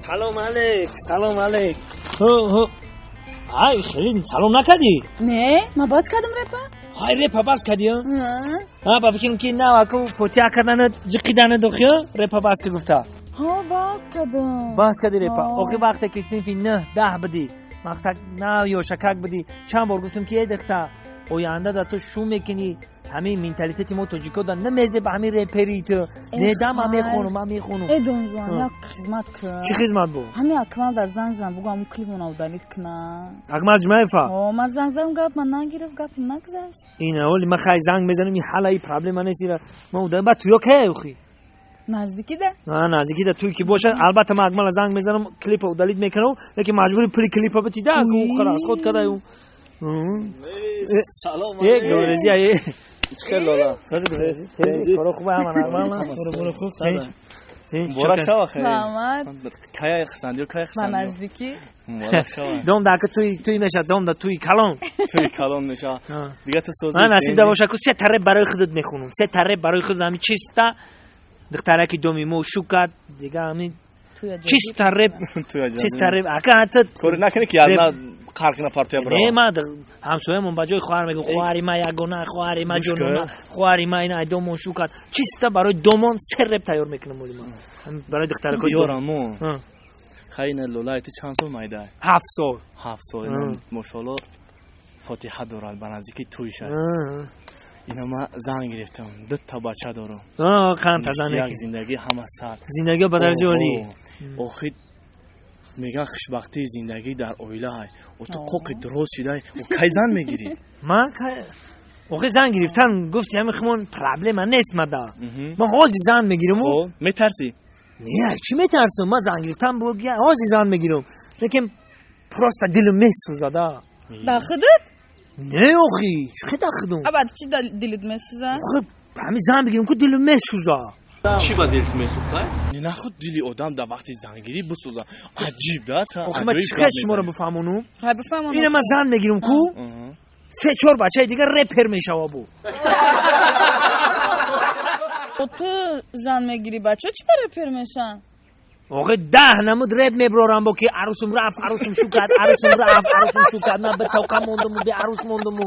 Салом алейк, салом алейк. Ҳо, ай хеле салом накардӣ? Не, ма бас кардам репа. Ҳай, репа бас кардӣ? А ба фикрам ки наваку фотиҳа кардана ҷиқидана дохиё репа бас ка гуфта. Ҳо, бас кардам. Бас кардӣ репа. Охи вақте ки синфи 9 10 будӣ, мақсад нав ё шакак будӣ, чанд бор гуфтам ки эй духта, оянда да ту шу мекунӣ, ҳамин менталитети мо тоҷико да намезе ба ҳамин репери ту. Не, да, ман мехонам, ман мехонам. Э, донжон, як хизмат кун. Чӣ хизмат бу? Ҳамин Акмал да занг зан, бугу ҳамун клипона удалить куна. Акмал Ҷумаева? Ҳо, ман занг задам, гап ман нагирифт, гап нагузашт. Ина оли ман хай занг мезанам, ин ҳала и проблема нест, ира ман удалить. Ба туё кай охи? Наздики да? А, наздики да туй ки бошад, албатта ман Акмала занг мезанам, клипа удалить мекунам, лекин маҷбури пули клипа бити да, ку харас худ кадай. Салом. Э, Гулрезия, э. Чӣ лола? Коро хуб, ҳама нормально. Буро, буро, хуб. Муборак шава, хеле. Раҳмат. Кая хисандиё, кая Ба хисандиё? наздикӣ. Муборак шава. Дом да туй туй меша, дом да туй калон. Туй калон меша. Дига ту сози. Ман насиб да боша ку се та реп барои худат мехонам. Се та реп барои худ, ҳамин чиста духтараки доми мо шукад, дига ҳамин чиста реп, чиста реп. Ака ҳатто Кори накунӣ ки аз на қарқина партоя бирава. Не, ман ҳамсоямон ба ҷои хоҳар мегӯм, хоҳари ма ягона, хоҳари ма ҷонона, хоҳари ма ина домон шукад. Чиста барои домон се реп тайёр мекунам оли ман. Барои духтаракои дом. Ёрамо. Хайна лолай ту чанд сол майда? 7 сол. 7 сол. Мошалло, фотиҳа дорад, ба наздики туй шад. Ина ман зан гирифтам, ду та бача дорам. Қанта зан як зиндагӣ ҳама сар. Зиндагӣ ба дараҷаи олӣ. Охир меган хушбахтии зиндагӣ дар оилаай. О, ту қоқи дуроз шидай, о кай зан мегирӣ? Ман кай охи зан гирифтан гуфти ҳамин химон проблема нест мада. Ман ҳозир зан мегирам. Метарсӣ? Не, чӣ метарсам? Ман зан гирифтан бугия ҳозир зан мегирам. Лекин просто дилам месӯзад. Да худат? Не, охи, чӣ да худам? Абад чӣ дилат месӯзад? Охи ҳамин зан бигирам ку дилам месӯзад. Чӣ ба дилат месӯхтай? Не, нахуд дили одам дар вақти зангирӣ бисӯза. Аҷиб да? Охи ман чӣ хел шуморо бифаҳмонам? Хай, бифаҳмонам. Ина ман зан мегирам ку, се чор бачаи дигар репер мешава бу. Ту зан мегирӣ, бачаҳо чӣ ба репер мешаванд? Охи 10 намуд реп меброрам бо ки арӯсум рафт, арӯсум шу кард, арӯсум рафт, арӯсум шу кард, ман ба тавқа мондаму бе арӯс мондаму.